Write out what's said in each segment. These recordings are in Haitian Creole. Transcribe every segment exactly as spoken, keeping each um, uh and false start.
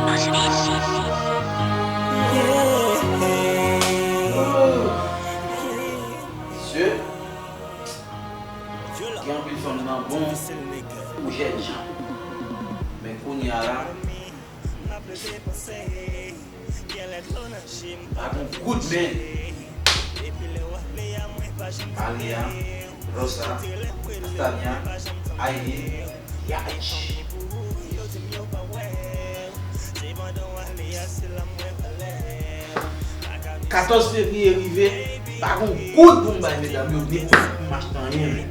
Mesye, gen anpil fanm nan bon pou jènjan. Men kounye a la, pa gon goud men. Alia, Rosa, Tania, Aileen, Yach. Katòz fevriye rive, pa gon goud pou m bay medam yo, ni pou m achte anyen, men.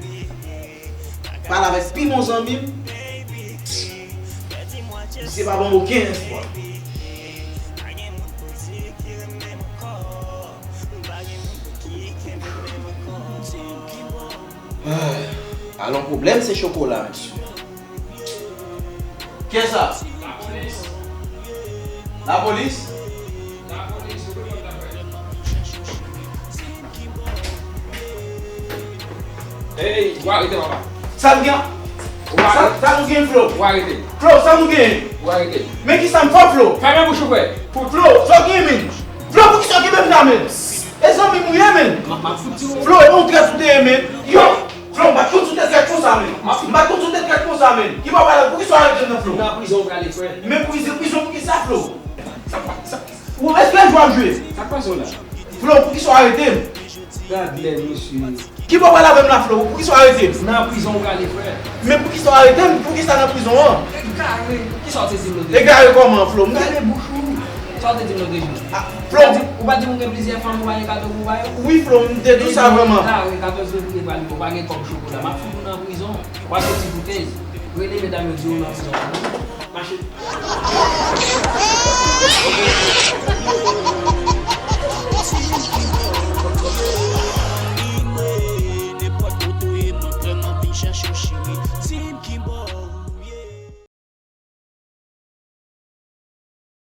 Pale avèk pi bon zanmi m, misye pa ban m okenn espwa. Ah, alon pwoblèm se chokola, mesye. Kiyès sa? Lapolis. Lapolis? Lapolis, ou konn sa fè. Ey, ou arete papa. Sa m gen? Ou arete. Sa, sa nou gen, Flo? Ou arete. Flo, sa nou gen? Ou arete. Men ki sa m fè, Flo? Fèmen bouch ou, frè. Flo, sa w gen, men? Flo, poukisa w kenbe m nan men? E zanmi m ou ye, men? M ap, m ap fout tire w. Flo, e yon trèt ou te ye, men. Yo! Flo, m pa t konn si w te trèt konsa, men. M pa t konn si w te trèt konsa, men. Ki bò w prale? Poukisa w arete m nan, Flo? Nan prizon ou prale, frè. Men prizon, prizon poukisa, Flo? Sa pa, sa, ou èske jwe w ap jwe? Sa k pase w la? Flo, poukisa w arete m? Gad lè, mesye. Ki bò w prale avè m la, Flo? Poukisa w arete m? Nan prizon ou prale, frè. Men poukisa w arete m? Poukisa nan prizon an? Egare. Kisa w te di m lòt jou? Egare kòman, Flo? M te... Fèmen bouch ou. Sa w te di m lòt jou? Ah, Flo. Ou pa di, ou pa di m ou gen plizyè fanm, ou pa gen kado pou w ba yo? Wi, Flo, m te di w sa vrèman. Egare, katòz fevriye pral rive, ou pa gen kòb chokola. M ap fout ou nan prizon. W a soti pou tèz. Rele medam yo di w nan prizon.